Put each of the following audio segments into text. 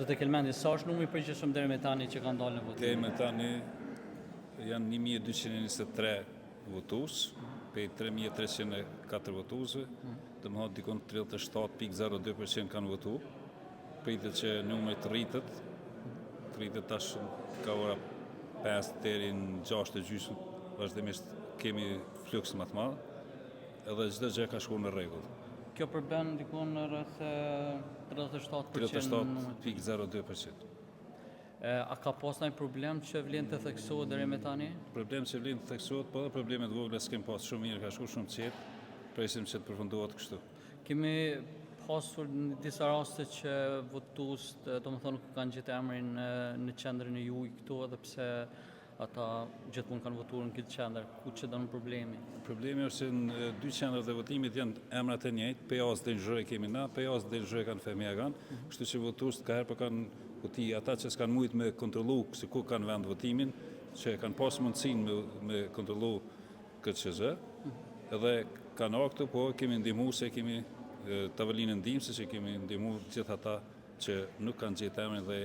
Zoti Kelmendi, sa është numri i përgjithshëm deri me tani që kanë dalë në votim? Deri me tani janë 1223 votues, prej 3304 votuesve, domethonë dikun 37.02% kanë votu. Pritet që numri të rritet, të rritet tash ka ora 5 deri në 6 e gjysmë, vazhdimisht kemi fluks më të madh, edhe çdo gjë ka shkuar në rregull. Kjo përbën dikun rreth 37% 37.02%. A ka pas ndonjë problem që vlen të theksohet deri me tani? Problem që vlen të theksohet, po edhe probleme të vogla s'kem pas shumë mirë, ka shku shumë qetë, presim që të përfundohet kështu. Kemi pasur në disa raste që votuesit, domethënë nuk kanë gjetë emrin në qendrën e juaj këtu edhe pse ata gjithmonë kanë votuar në këtë qendër. Ku qëndron problemi? Problemi është se në dy qendrat e votimit janë emrat e njëjtë, prej A-s deri në Zh kemi na, prej A-s deri në Zh kanë Fehmi Agan, kështu që votuesit ka herë po kanë kuti ata që s'kanë mujt me kontrollu se ku kanë vend votimin, që kanë pas mundësinë me, me kontrollu KQZ, edhe kanë ardhur këtu, po kemi ndihmu se kemi tavolinën ndihmëse që kemi ndihmu gjithë ata që nuk kanë gjetë emrin dhe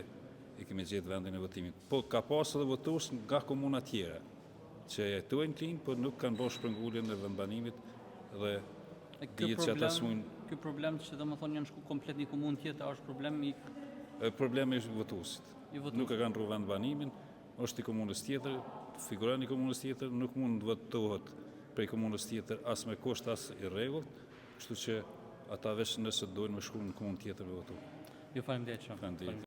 i kemi gjetë vendin e votimit. Po ka pas edhe votues nga komuna tjera që jetojnë në Klinë, por nuk kanë bërë shpërnguljen e vendbanimit dhe dihet që ata s'mujnë Ky problem që domethënë janë shku komplet një komunë tjetër, është problem i problemi është votuesit. I votuesit. Nuk e kanë ndrru vendbanimin, është i komunës tjetër, figuron i komunës tjetër, nuk mund të votohet prej komunës tjetër as me kusht as i rregullt, kështu që ata veç nëse dojnë me shku në komunë tjetër me votu. Ju faleminderit shumë. Faleminderit.